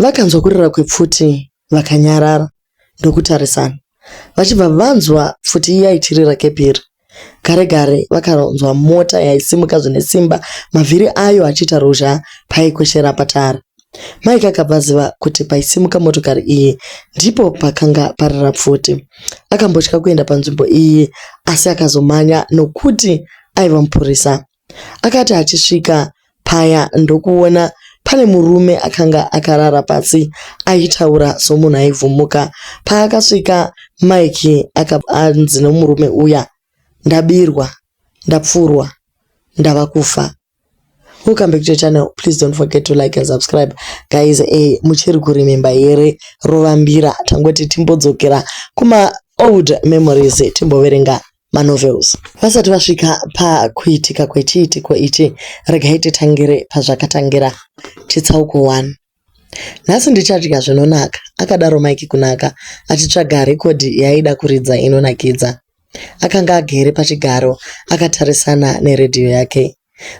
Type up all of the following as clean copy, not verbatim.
Vakanzwa kurira kwepfuti vakanyarara ndokutarisana vachibva vanzwa pfuti iya ichirira kepiri. Gare gare vakanzwa mota yaisimuka zvine simba mavhiri ayo achiita ruzha paikweshera patara. Mike akabva aziva kuti paisimuka motokari iyi ndipo pakanga parira pfuti. Akambotya kuenda panzvimbo iyi asi akazomhanya nokuti aiva mupurisa. Akati achisvika paya ndokuona pane murume akanga akarara pasi aitaura somunhu aivhumuka. Paakasvika Mike akabva anzi nomurume uya, Ndabirwa, ndapfurwa, ndava kufa. Welcome back to the channel. Please don't forget to like and subscribe. Guys, eh, muchiri kuremember here rovambira tangoti timbodzokera kuma old memories timboverenga manovels. Vasati vasvika pakuitika kwechiitiko ichi, regai titangire pazvakatangira. Chitsauko 1. Nhasi ndichadya zvinonaka, akadaro Mike Kunaka achitsvaga rekodhi yaaida kuridza inonakidza. Akanga agere pachigaro akatarisana neredhiyo yake.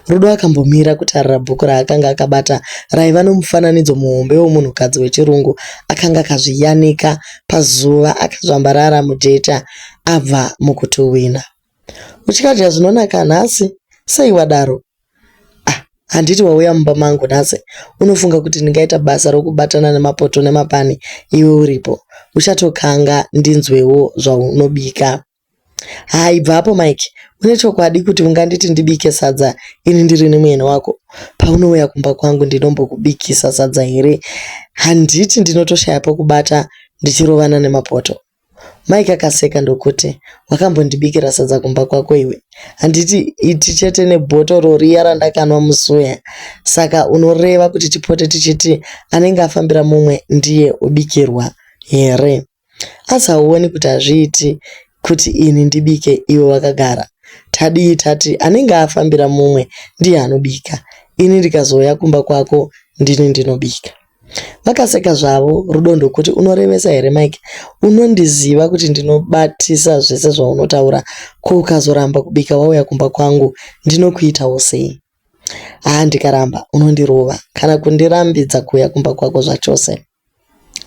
Rudo akambomira kutarira bhuku raakanga akabata raiva nomufananidzo muhombe womunhukadzi wechirungu akanga akazviyanika pazuva akazvambarara mujecha abva mukutuhwina. Uchadya zvinonaka nhasi? Sei wadaro? Ah, handiti wauya mumba mangu nhasi? Unofunga kuti ndingaita basa rokubatana nemapoto nemapani iwe uripo? Uchatokanga ndinzwewo zvaunobika. Haa ibvapo Mike, une chokwadi kuti unganditi ndibike sadza ini ndirini muyeni wako? Paunouya kumba kwangu ndinombokubikisa sadza here? Handiti ndinotoshaya pokubata ndichirovana nemapoto? Mike akaseka ndokuti, wakambondibikira sadza kumba kwako iwe? Handiti iti chete nebhotoro riya randakanwa musi uya? Saka unoreva kuti tipote tichiti anenge afambira mumwe ndiye obikirwa here? Asi hauoni kuti hazviiti kuti ini ndibike iwe wakagara? Tadii tati anenge afambira mumwe ndiye anobika, ini ndikazouya kumba kwako ndini ndinobika. Vakaseka zvavo Rudo ndokuti unorevesa here Mike? Unondiziva kuti ndinobatisa zvese zvaunotaura, ko ukazoramba kubika wauya kumba kwangu ndinokuitawo sei? Haa ndikaramba unondirova kana kundirambidza kuuya kumba kwako zvachose.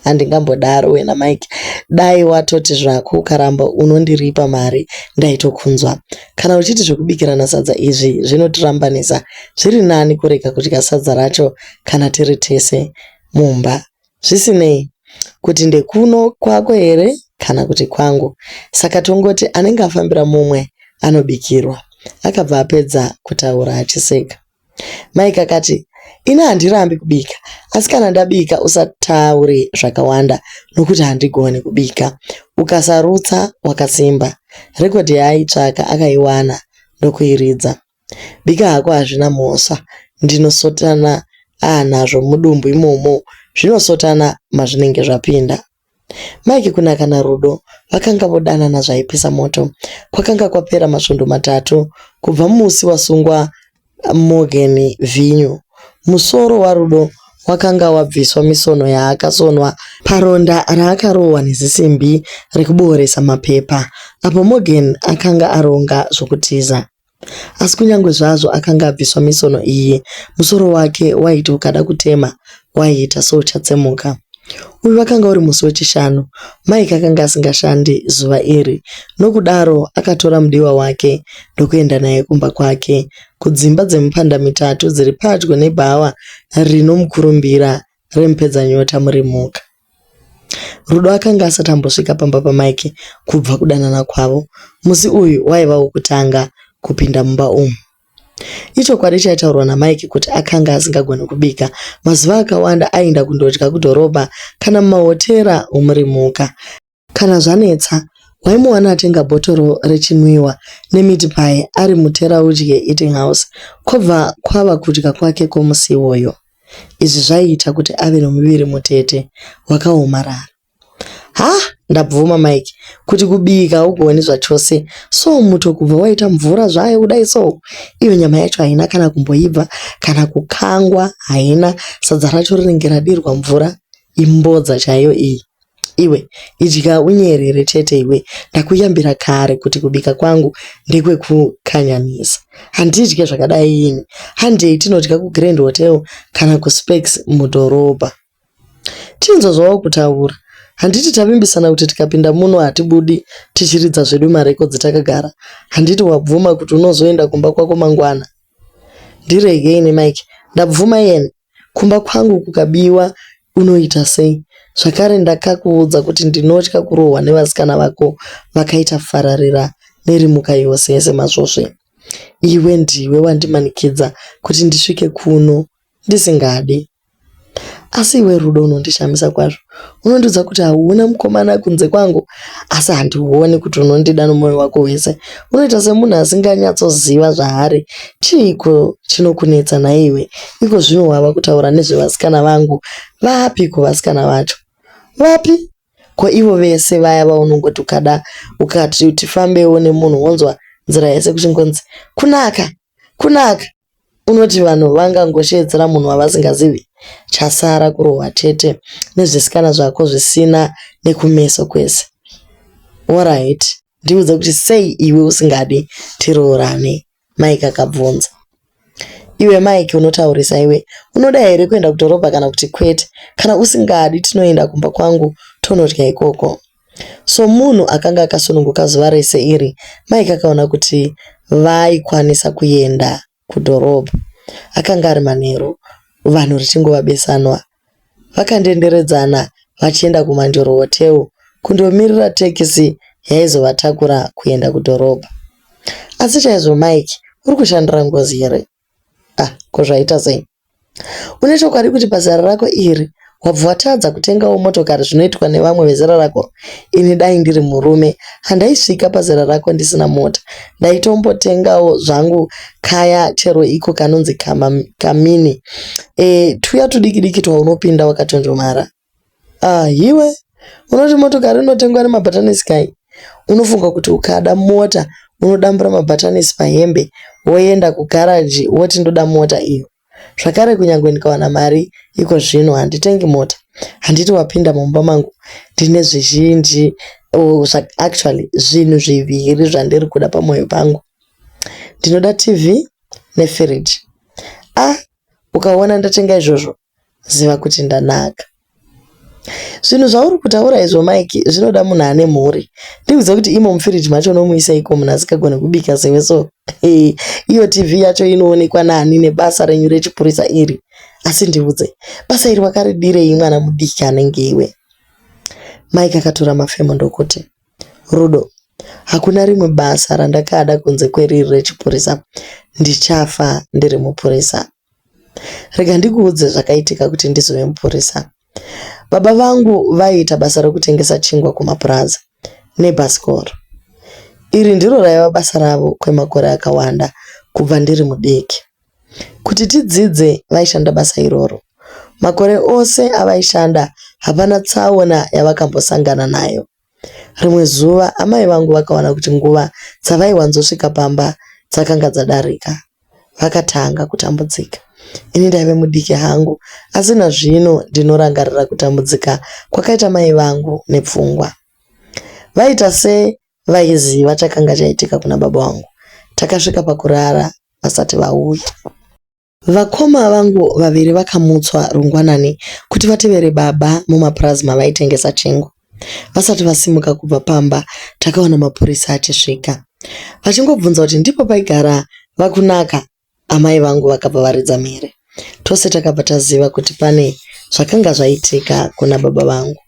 Handingambodaro wena Mike, dai watoti zvako ukaramba unondiripa mari ndaitokunzwa. Kana uchiti zvekubikirana sadza izvi zvinotirambanisa, zviri nani kurega kudya sadza racho kana tiri tese mumba. Zvisinei kuti ndekuno kwako here kana kuti kwangu, saka tongoti anenge afambira mumwe anobikirwa. Akabva apedza kutaura achiseka. Mike akati, Ini handirambi kubika, asi kana ndabika usataure zvakawanda nokuti handigoni kubika. Ukasarutsa wakasimba. Rekodhi yaaitsvaka akaiwana ndokuiridza. Bika hako hazvina mhosva, ndinosotana ah nazvo mudumbu imomo zvinosotana mazvinenge zvapinda. Mike Kunaka naRudo vakanga vodanana zvaipisa moto. Kwakanga kwapera masvondo matatu kubva musi wasungwa Morgan Vhinyu. Musoro waRudo wakanga wabviswa misono yaakasonwa paronda raakarohwa nezisimbi rekubooresa mapepa apo Morgan akanga aronga zvokutiza. Asi kunyange zvazvo akanga abviswa misono iyi, musoro wake waiti ukada kutema waiita souchatsemuka. Uyu wakanga uri musi weChishanu. Mike akanga asingashandi zuva iri. Nokudaro akatora mudiwa wake ndokuenda naye kumba kwake, kudzimba dzemipanda mitatu dziri padyo nebhawa rinomukurumbira reMupedzanyota Murimuka. Rudo akanga asati ambosvika pamba paMike kubva kudanana kwavo. Musi uyu waiva wokutanga kupinda mumba umu. Ichokwadi chaitaurwa naMike kuti akanga asingagoni kubika. Mazuva akawanda aienda kundodya kudhorobha kana mumahotera oMurimuka. Kana zvanetsa, waimuwana atenga bhotoro rechinwiwa nemeat pie ari muTeraudye Eating House kwobva kwava kudya kwake kwomusi iwoyo. Izvi zvaiita kuti ave nomuviri mutete wakaomarara. Ha, ndabvuma Mike kuti kubika haugoni zvachose. So muto kubva waita mvura zvayo kudai so. Iyo nyama yacho haina kana kumboibva kana kukangwa haina. Sadza racho rinenge radirwa mvura imbodza chaiyo iyi. Iwe idya unyerere chete iwe ndakuyambira kare kuti kubika kwangu ndekwekukanyanisa. Handidye zvakadai ini. Handei tinodya kuGrand Hotel kana kuSpecs mudhorobha. Tinzwe zvawava kutaura. Handiti tavimbisana kuti tikapinda muno hatibudi tichiridza zvedu marekodzi takagara? Handiti wabvuma kuti unozoenda kumba kwako mangwana? Ndirege ini Mike. Ndabvuma Ian. Kumba kwangu kukabiwa unoita sei? Zvakare ndakakuudza kuti ndinotya kurohwa nevasikana vako vakaita fararira nerimuka yose yesemasvosve. Iwe ndiwe wandimanikidza kuti ndisvike kuno ndisingadi. Asi iwe Rudo unondishamisa kwazvo. Unondiudza kuti hauna mukomana kunze kwangu asi handioni kuti unondida nomwoyo wako wese. Unoita semunhu asinganyatsoziva zvaari. Chiiko chinokunetsa nhaiwe? Iko zvino wava kutaura nezvevasikana vangu. Vapiko vasikana vacho? Vapi? Ko ivo vese vaya vaunongoti ukada ukati tifambewo nemunhu wonzwa nzira yese kuchingonzi kunaka kunaka Unoti vanhu vangangosheedzera munhu wavasingazivi? Chasara kurohwa chete nezvisikana zvako zvisina nekumeso kwese. Horaiti, ndiudze kuti sei iwe usingadi tiroorane? Mike akabvunza. Iwe Mike unotaurisa iwe. Unoda here kuenda kudhorobha kana kuti kwete? Kana usingadi tinoenda kumba kwangu tonodya ikoko. Somunhu akanga akasununguka zuva rese iri, Mike akaona kuti vaikwanisa kuenda kudhorobha. Akanga ari manheru, vanhu richingova besanwa. Vakandenderedzana vachienda kuManjoro Hotel kundomirira tekisi yaizovatakura kuenda kudhorobha. Asi chaizvo Mike, uri kushandira ngozi here? Ah, ko zvaita sei? Une chokwadi kuti pazera rako iri wabva watadza kutengawo motokari zvinoitwa nevamwe vezera rako? Ini dai ndiri murume handaisvika pazera rako ndisina mota. Ndaitombotengawo zvangu kaya chero iko kanonzi kamini. E, tuya tudiki diki twaunopinda wakachonjomara. Ah, iwe unoti motokari inotengwa nemabhatanisi kai? Unofunga kuti ukada mota unodambura mabhatanisi pahembe woenda kugaraji woti ndoda mota iyo. Zvakare kunyangwe ndikawana mari iko zvino handitengi mota. Handiti wapinda mumba mangu ndine zvizhinji oh, actually zvinhu zviviri zvandiri kuda pamwoyo pangu. Ndinoda TV nefiriji. Ah, ukaona ndatenga izvozvo ziva kuti ndanaka. Zvinhu zvauri kutaura izvo Mike zvinoda munhu ane mhuri. Ndiudze kuti imo mufiriji macho unomuiseiko munhu asingagone kubika sewe so. Iyo TV yacho inoonekwa nani nebasa renyu rechipurisa iri. Asi ndiudze, basa iri wakaridirei mwana mudiki anenge iwe? Mike akatura mafemo ndokuti, Rudo, hakuna rimwe basa randakada kunze kweriri rechipurisa. Ndichafa ndiri mupurisa. Rega ndikuudze zvakaitika kuti ndizove mupurisa. Baba vangu vaiita basa rokutengesa chingwa kumapurazi nebhasikoro. Iri ndiro raiva basa ravo kwemakore akawanda kubva ndiri mudiki. Kuti tidzidze vaishanda basa iroro. Makore ose avaishanda hapana tsaona yavakambosangana nayo. Rimwe zuva amai vangu vakaona kuti nguva dzavaiwanzosvika pamba dzakanga dzadarika. Vakatanga kutambudzika. Ini ndaive mudiki hangu asi nazvino ndinorangarira kutambudzika kwakaita mai vangu nepfungwa. Vaiita sevaiziva chakanga chaitika kuna baba vangu. Takasvika pakurara vasati vauya. Vakoma vangu vaviri vakamutswa rungwanani kuti vatevere baba mumapurazi mavaitengesa chingwa. Vasati vasimuka kubva pamba, takaona mapurisa achisvika. Vachingobvunza kuti ndipo paigara VaKunaka, amai vangu vakabva varidza mhere. Tose takabva taziva kuti pane zvakanga zvaitika kuna baba vangu.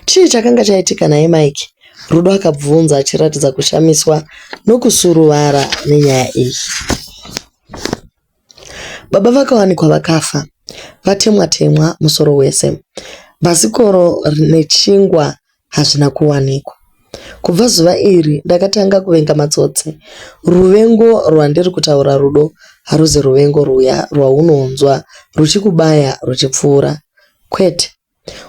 Chii chakanga chaitika nhai Mike? Rudo akabvunza achiratidza kushamiswa nokusuruvara nenyaya iyi. Baba vakawanikwa vakafa vatemwa-temwa musoro wese. Bhasikoro nechingwa hazvina kuwanikwa. Kubva zuva iri ndakatanga kuvenga matsotsi. Ruvengo rwandiri kutaura Rudo haruzi ruvengo rwuya rwaunonzwa ruchikubaya ruchipfuura. Kwete.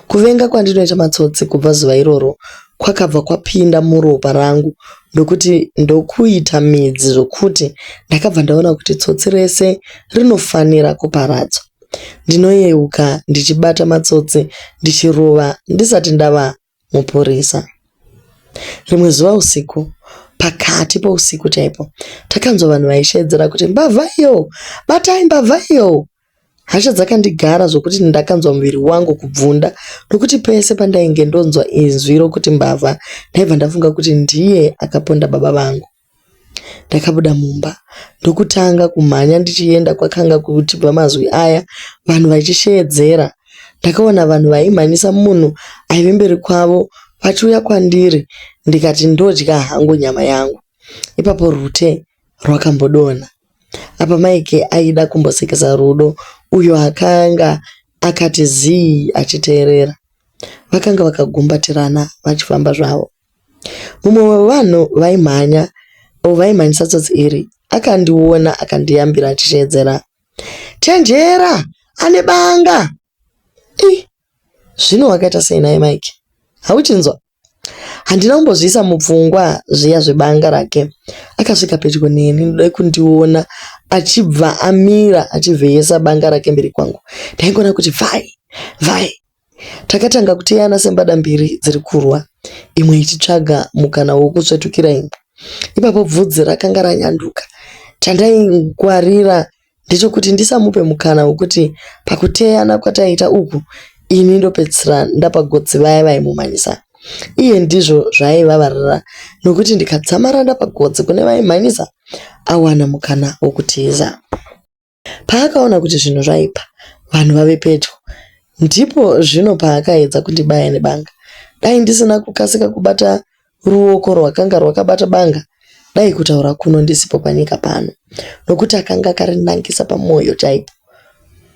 Kuvenga kwandinoita matsotsi kubva zuva iroro kwakabva kwapinda muropa rangu ndokuti ndokuita midzi zvokuti ndakabva ndaona kuti tsotsi rese rinofanira kuparadzwa. Ndinoyeuka ndichibata matsotsi ndichirova ndisati ndava mupurisa. Rimwe zuva usiku, pakati pousiku chaipo, takanzwa vanhu vaisheedzera kuti mbavha iyo! Batai mbavha iyo! Hasha dzakandigara zvokuti ndakanzwa muviri wangu kubvunda nokuti pese pandainge ndonzwa inzwi rokuti mbavha ndaibva ndafunga kuti ndiye akaponda baba vangu. Ndakabuda mumba ndokutanga kumhanya ndichienda kwakanga kuchibva mazwi aya vanhu vachisheedzera. Ndakaona vanhu vaimhanyisa munhu aive mberi kwavo vachiuya kwandiri ndikati ndodya hangu nyama yangu. Ipapo rute rwakambodonha. Apa Mike aida kumbosekesa Rudo uyo akanga akati zii achiteerera. Vakanga vakagumbatirana vachifamba zvavo. Mumwe wevanhu vaimhanya or vaimhanyisa tsotsi iri akandiona akandiyambira achisheedzera, Chenjera! Ane banga! Ih, zvino wakaita sei nhai Mike? Hauchinzwa? Handina kumbozviisa mupfungwa zviya zvebanga rake. Akasvika pedyo neni ndokundiona achibva amira achivheyesa banga rake mberi kwangu. Ndaingoona kuti vhai vhai. Takatanga kuteyana sembada mbiri dziri kurwa, imwe ichitsvaga mukana wokusvetukira imwe. Ipapo bvudzi rakanga ranyanduka. Chandaingwarira ndechokuti ndisamupe mukana wekuti pakuteyana kwataiita uku ini ndopedzisira ndapa gotsi vaya vaimumhanyisa. Iye ndizvo zvaaivavarira nokuti ndikadzamara ndapa gotsi kune vaimhanyisa awana mukana wokutiza. Paakaona kuti zvinhu zvaipa vanhu vave pedyo ndipo zvino paakaedza kundibaya nebanga. Dai ndisina kukasika kubata Ruoko rwakanga rwakabata banga dai kutaura kuno ndisipo panyika pano nokuti akanga akarinangisa pamoyo chaipo.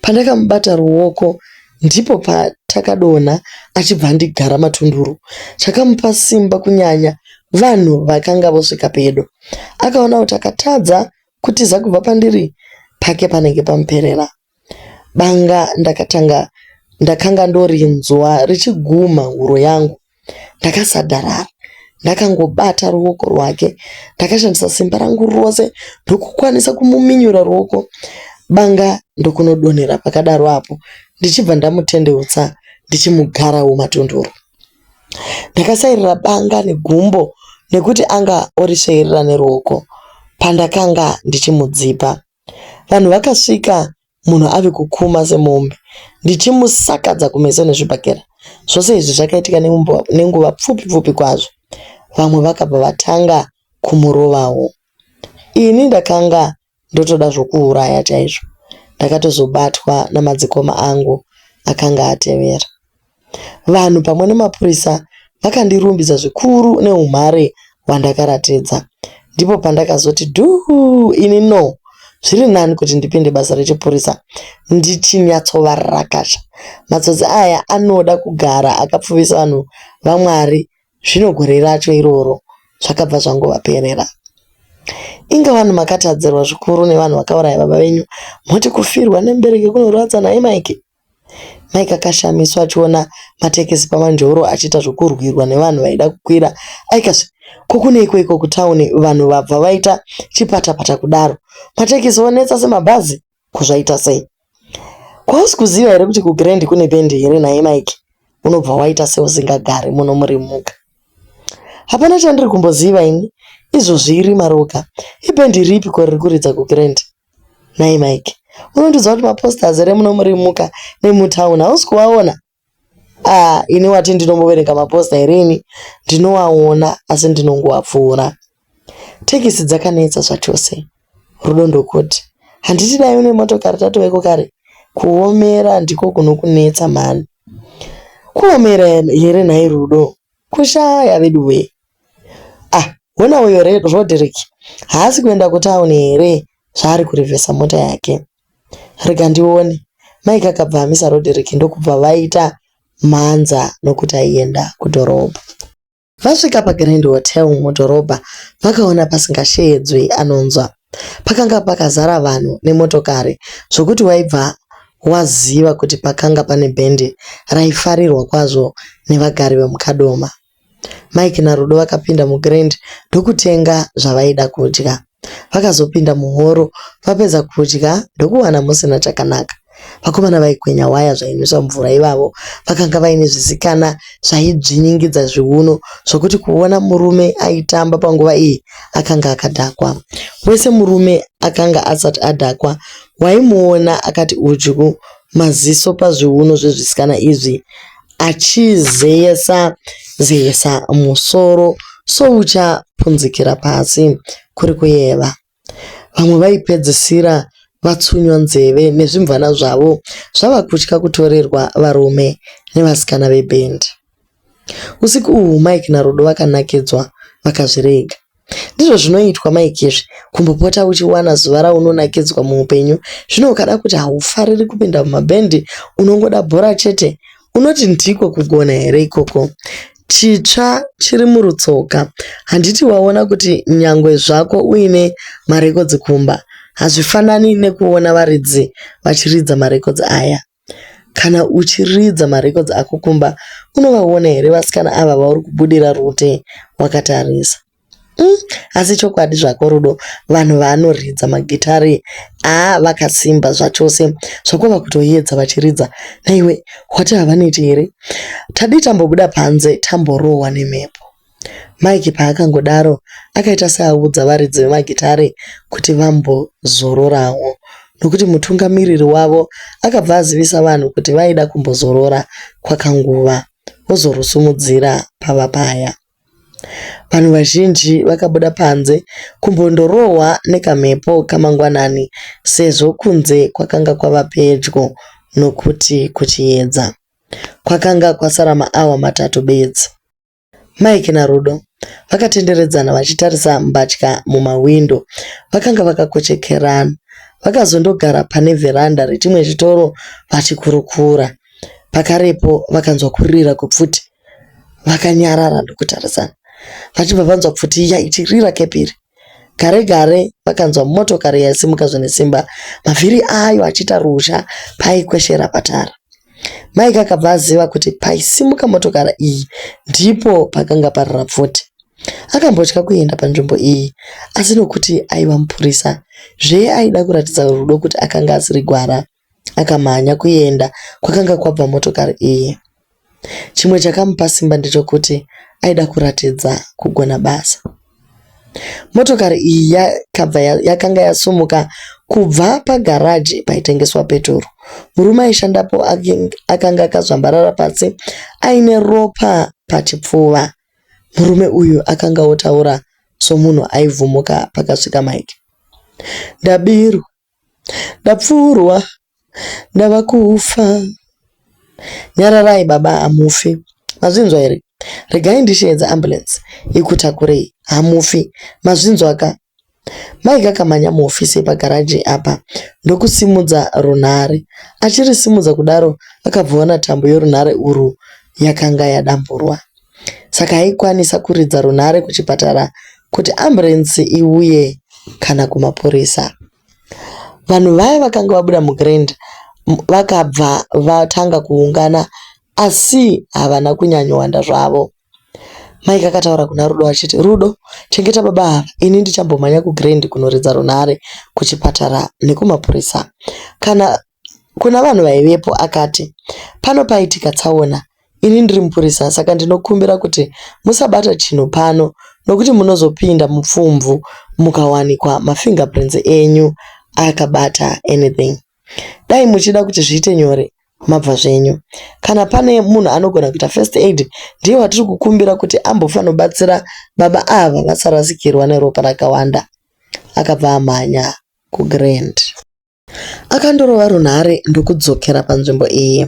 Pandakamubata ruoko ndipo patakadonha achibva andigara matunduru. Chakamupa simba kunyanya vanhu vakanga vosvika pedo. Akaona kuti akatadza kutiza kubva pandiri pake panenge pamuperera. Banga ndakatanga ndakanga ndorinzwa richigumha huro yangu. Ndakasadharara ndakangobata ruoko rwake. Ndakashandisa simba rangu rose ndokukwanisa kumuminyura ruoko banga ndokunodonhera pakadaro apo ndichibva ndamutendeutsa ndichimugarawo matunduru. Ndakasairira banga negumbo nekuti anga orisveerera neruoko pandakanga ndichimudzipa. Vanhu vakasvika munhu ave kukuma semombe ndichimusakadza kumeso nezvibhakera. Zvose izvi zvakaitika nenguva pfupi pfupi kwazvo. Vamwe vakabva vatanga kumurovawo. Ini ndakanga ndotoda zvokuuraya chaizvo. Ndakatozobatwa namadzikoma angu akanga atevera. Vanhu pamwe nemapurisa vakandirumbidza zvikuru neumhare hwandakaratidza. Ndipo pandakazoti dhuu ini no zviri nani kuti ndipinde basa rechipurisa ndichinyatsovarakasha. Matsotsi aya anoda kugara akapfuvisa vanhu vaMwari zvino gore racho iroro zvakabva zvangovaperera. Inga vanhu makatadzirwa zvikuru nevanhu vakauraya baba venyu moti kufirwa nemubereki kunorwadza nhai Mike? Mike akashamiswa achiona matekisi paManjoro achiita zvokurwirwa nevanhu vaida kukwira. Aikazve, ko kuneiko iko kutown vanhu vabva vaita chipatapata kudaro? Matekisi onetsa semabhazi? Ko zvaita sei? Ko hausi kuziva here kuti kuGrand kune bhendi here nhai Mike? Unobva waita seusingagari muno muri mhuka. Hapana chandiri kumboziva ini, izvozvi irima roga. Ibhendi ripi ko riri kuridza kuGrand? Nhai Mike, unondiudza kuti maposters here muno muri muka nemutown hausi kuvaona? Ah, ini wati ndinomboverenga maposta here ini? Ndinoaona asi ndinongoapfuura. Tekisi dzakanetsa zvachose. Rudo ndokuti, handiti dai une motokari tatoveko kare? Kuomera ndiko kunokunetsa mhani. Kuomera here nhai Rudo? Kushaya veduwee. Ah, hona uyo Roderick haasi kuenda kutown here zvaari kurivhesa mota yake? Rega ndione. Mike akabva amisa Roderick ndokubva vaita mhanza nokuti aienda kudhorobha. Vasvika paGrand Hotel mudhorobha vakaona pasingasheedzwi anonzwa. Pakanga pakazara vanhu nemotokari zvokuti waibva waziva kuti pakanga pane bhendi raifarirwa kwazvo nevagari vemuKadoma. Mike naRudo vakapinda muGrand ndokutenga zvavaida kudya. Vakazopinda muhoro vapedza kudya ndokuwana musina chakanaka. Vakomana vaikwenya waya zvainwisa mvura ivavo vakanga vaine zvisikana zvaidzvinyingidza zviuno zvokuti kuona murume aitamba panguva iyi akanga akadhakwa. Wese murume akanga asati adhakwa waimuona akati udyu maziso pazviuno zvezvisikana izvi achizeyesa zeyesa musoro souchapunzikira pasi kuri kuyeva. Vamwe vaipedzisira vatsunywa nzeve nezvimvana zvavo zvava kutya kutorerwa varume nevasikana vebhendi. Usiku uhu Mike naRudo vakanakidzwa vakazvirega. Ndizvo zvinoitwa Mike izvi, kumbopota uchiwana zuva raunonakidzwa muupenyu. Zvino ukada kuti haufariri kupinda mumabhendi unongoda bhora chete, unoti ndiko kugona here ikoko? Chitsva chiri murutsoka. Handiti waona kuti nyangwe zvako uine marekodzi kumba, hazvifanani nekuona varidzi vachiridza marekodzi aya. Kana uchiridza marekodzi ako kumba, unovaona here vasikana ava vauri kubudira rute wakatarisa? Mm, asi chokwadi zvako Rudo, vanhu vanoridza magitare aa vakasimba zvachose zvakwava kutoyedza vachiridza. Naiwe wati havaneti here? Tadii tambobuda panze tamborohwa nemhepo. Mike paakangodaro akaita seaudza varidzi vemagitare kuti vambozororawo nokuti mutungamiriri wavo akabva azivisa vanhu kuti vaida kumbozorora kwakanguva vozorusumudzira pava paya. Vanhu vazhinji vakabuda panze kumbondorohwa nekamhepo kamangwanani sezvo kunze kwakanga kwava pedyo nokuti kuchiedza. Kwakanga kwasara maawa matatu bedzi. Mike naRudo vakatenderedzana vachitarisa mbatya mumahwindo. Vakanga vakakochekerana. Vakazondogara pane vheranda rechimwe chitoro vachikurukura. Pakarepo vakanzwa kurira kwepfuti Vakanyarara ndokutarisana vachibva vanzwa pfuti iya ichirira kepiri. Gare gare vakanzwa motokari yaisimuka zvine simba mavhiri ayo achiita ruzha paaikweshera patara. Mike akabva aziva kuti paisimuka motokari iyi ndipo pakanga parira pfuti. Akambotya kuenda panzvimbo iyi asi nokuti aiva mupurisa zve aida kuratidza Rudo kuti akanga asiri gwara. Akamhanya kuenda kwakanga kwabva motokari iyi. Chimwe chakamupa simba ndechokuti aida kuratidza kugona basa. Motokari iyi yakabva yakanga yasumuka kubva pagaraji paitengeswa peturu. Murume aishandapo akanga akazvambarara pasi aine ropa pachipfuva. Murume uyu akanga otaura somunhu aivhumuka pakasvika Mike. Ndabirwa. Ndapfuurwa ndava kufa. Nyararai baba hamufi. Mazvinzwa here? Regai ndisheedze ambulance ikutakurei. Hamufi. Mazvinzwa ka? Mike akamhanya muhofisi yepagaraji apa ndokusimudza runhare. Achirisimudza kudaro akabva aona tambo yorunhare urwu yakanga yadamburwa. Saka aikwanisa kuridza runhare kuchipatara kuti amburenzi iuye kana kumapurisa. Vanhu vaya vakanga vabuda muGrand vakabva vatanga kuungana asi havana kunyanyowanda zvavo. Mike akataura kuna Rudo achiti, Rudo, chengeta baba ava, ini ndichambomhanya kuGrand kunoridza runhare kuchipatara nekumapurisa. Kana kuna vanhu vaivepo akati, Pano paitika tsaona, Ini ndiri mupurisa saka ndinokumbira kuti musabata chinhu pano nokuti munozopinda mupfumvu mukawanikwa mafingerprints enyu akabata anything. Dai muchida kuti zviite nyore mabva zvenyu. Kana pane munhu anogona kuita first aid ndiye watiri kukumbira kuti ambofanobatsira baba ava vasarasikirwa neropa rakawanda. Akabva amhanya kuGrand. Akandorova runhare ndokudzokera panzvimbo iyi.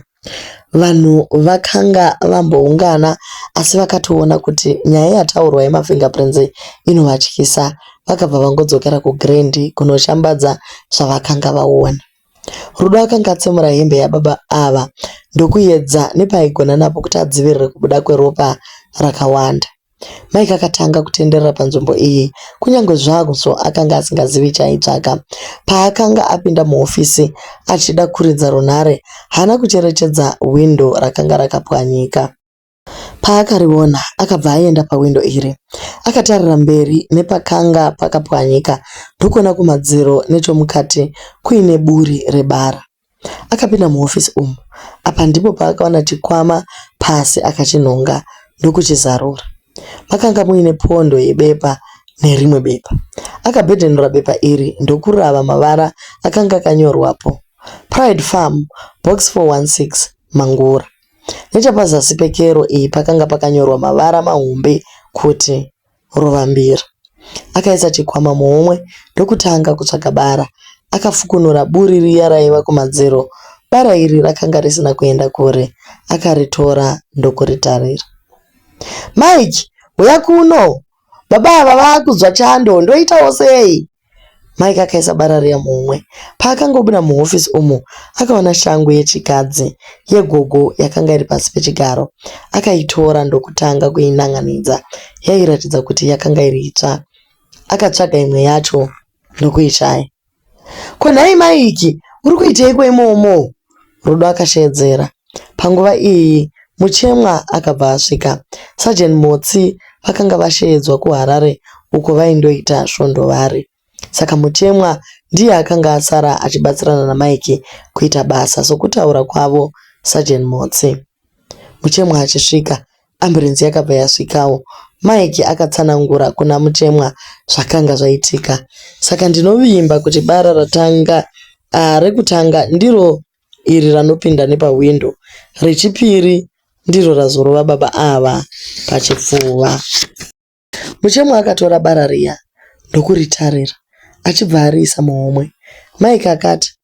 Vanhu vakanga vamboungana asi vakatoona kuti nyaya yataurwa yemafingerprints inovatyisa vakabva vangodzokera kuGrand kunoshambadza zvavakanga vaona. Rudo akanga atsemura hembe yababa ava ndokuedza nepaaigona napo kuti adzivirire kubuda kweropa rakawanda. Mike akatanga kutenderera panzvimbo iyi kunyange zvazvo akanga asingazivi chaaitsvaka. Paakanga apinda muhofisi achida kuridza runhare, haana kucherechedza hwindo rakanga rakapwanyika. Paakariona, akabva aenda pahwindo iri. Akatarira mberi nepakanga pakapwanyika ndokuona kumadziro nechomukati kuine buri rebara. Akapinda muhofisi umu. Apa ndipo paakawana chikwama pasi akachinhonga ndokuchizarura. Makanga muine pondo yebepa nerimwe bepa. Akabhedhenura bepa iri ndokurava mavara akanga akanyorwapo. Pride Farm, Box 416, Mangura. Nechepazasi pekero iyi pakanga pakanyorwa mavara mahombe kuti Rovambira. Akaisa chikwama muhomwe ndokutanga kutsvaga bara. Akafukunura buri riya raiva kumadziro. Bara iri rakanga risina kuenda kure. Akaritora ndokuritarira. Mike, huya kuno! Baba ava vakunzwa chando, ndoitawo sei? Mike akaisa bara riya muhomwe. Paakangobuda muhofisi umu, akaona shangu yechikadzi yegogo yakanga iri pasi pechigaro. Akaitora ndokutanga kuinan'anidza. Yairatidza kuti yakanga iri itsva. Akatsvaga imwe yacho ndokuishaya. Ko nhai Mike, uri kuiteiko imomo? Rudo akasheedzera. Panguva iyi Muchemwa akabva asvika. Sergeant Motsi vakanga vasheedzwa kuHarare uko vaindoita svondo vari. Saka Muchemwa ndiye akanga asara achibatsirana naMike kuita basa sokutaura kwavo Sergeant Motsi. Muchemwa achisvika, amburenzi yakabva yasvikawo. Mike akatsanangura kuna Muchemwa zvakanga zvaitika. Saka ndinovimba kuti bara ratanga uh, rekutanga ndiro iri ranopinda nepahwindo, rechipiri ndiro razorova baba ava pachipfuva. Muchemwa akatora bara riya ndokuritarira achibva ariisa muhomwe. Mike akati,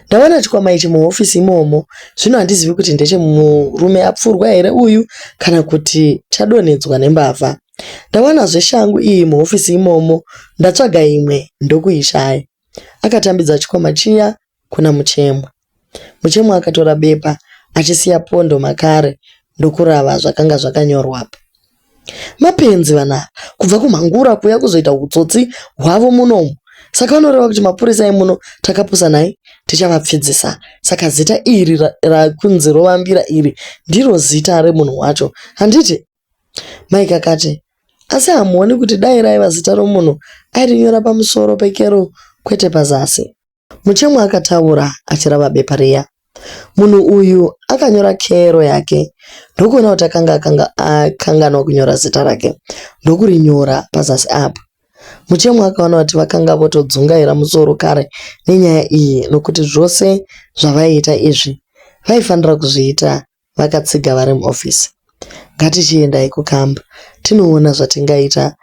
Ndawana chikwama ichi muhofisi imomo, zvino handizivi kuti ndechemurume apfurwa here uyu kana kuti chadonhedzwa nembavha. Ndawanazve shangu iyi muhofisi imomo, ndatsvaga imwe ndokuishaya. Akatambidza chikwama chiya kuna Muchemwa. Muchemwa akatora bepa achisiya pondo makare ndokurava zvakanga zvakanyorwapo. Mapenzi vana ava, kubva kumhangura kuuya kuzoita utsotsi hwavo munomu. Saka vanoreva kuti mapurisa emuno takapusa nhai? Tichavapfidzisa. Saka zita iri rakunzi Rovambira iri ndiro zita remunhu wacho handiti? Mike akati, Asi hamuoni kuti dai raiva zita romunhu airinyora pamusoro pekero kwete pazasi? Muchemwa akataura achirava bepa riya. Munhu uyu akanyora kero yake ndokuona kuti akanga akanga akanganwa kunyora zita rake ndokurinyora pazasi apo. Muchemwa akaona kuti vakanga votodzungaira musoro kare nenyaya iyi nokuti zvose zvavaiita izvi vaifanira kuzviita vakatsiga vari muofisi. Ngatichiendai kukamba tinoona zvatingaita.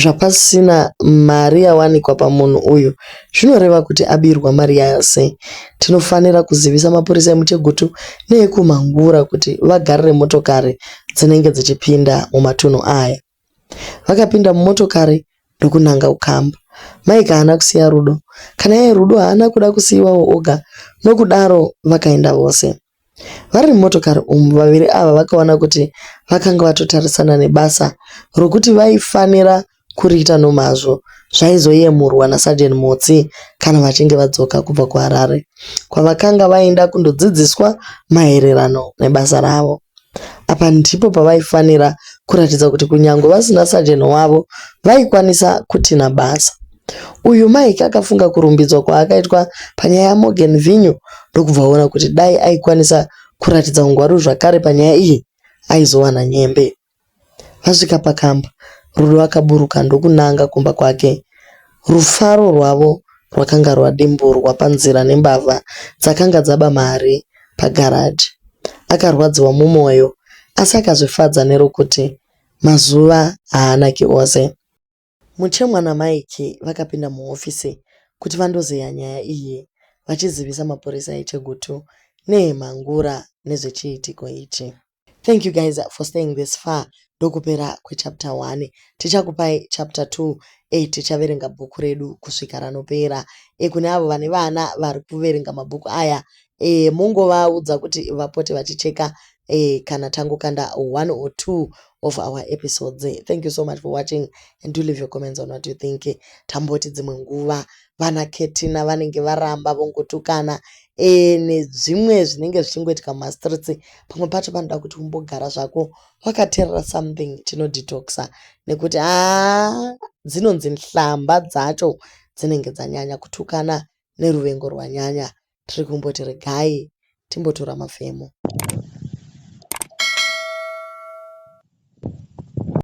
Zvapasina mari yawanikwa pamunhu uyu zvinoreva kuti abirwa mari yose. Tinofanira kuzivisa mapurisa emuChegutu neekumhangura kuti vagarire motokari dzinenge dzichipinda mumatunhu aya. Vakapinda mumotokari ndokunanga kukamba. Mike haana kusiya Rudo. Kana iye Rudo haana kuda kusiiwawo oga nokudaro vakaenda vose. Vari mumotokari umu, vaviri ava vakaona kuti vakanga vatotarisana nebasa rokuti vaifanira kuriita nomazvo zvaizoyemurwa naSajeni Motsi kana vachinge vadzoka kubva kuHarare kwavakanga vaenda kundodzidziswa maererano nebasa ravo. Apa ndipo pavaifanira kuratidza kuti kunyangwe vasina sajeni wavo vaikwanisa kutinha basa. Uyu Mike akafunga kurumbidzwa kwaakaitwa panyaya yaMorgan Vinyu ndokubva aona kuti dai aikwanisa kuratidza ungwaru zvakare panyaya iyi aizowana nyembe. Vasvika pakamba, Rudo akaburuka ndokunanga kumba kwake. Rufaro rwavo rwakanga rwadimburwa panzira nembavha dzakanga dzaba mari pagaraji. Akarwadziwa mumoyo asi akazvifadza nerokuti mazuva haanaki ose. Muchemwa naMike vakapinda muhofisi kuti vandozeya nyaya iyi vachizivisa mapurisa eChegutu neeMhangura nezvechiitiko ichi. Thank you guys for staying this far. Ndokupera kwechapter 1. Tichakupai chapter 2 e tichaverenga bhuku redu kusvika ranopera. E kune avo vane vana vari kuverenga mabhuku aya e mungovaudza kuti vapote vachicheka e kana tangokanda one or two of our episodes. Thank you so much for watching and do leave your comments on what you think. Tamboti dzimwe nguva vana Ketina vanenge varamba vongotukana e, nezvimwe zvinenge zvichingoitika mumastreets. Pamwe pacho panoda kuti umbogara zvako wakateerera something chinodetoxa nekuti haa dzinonzi nhlamba dzacho dzinenge dzanyanya kutukana neruvengo rwanyanya. Tiri kumboti regai timbotora mafemo.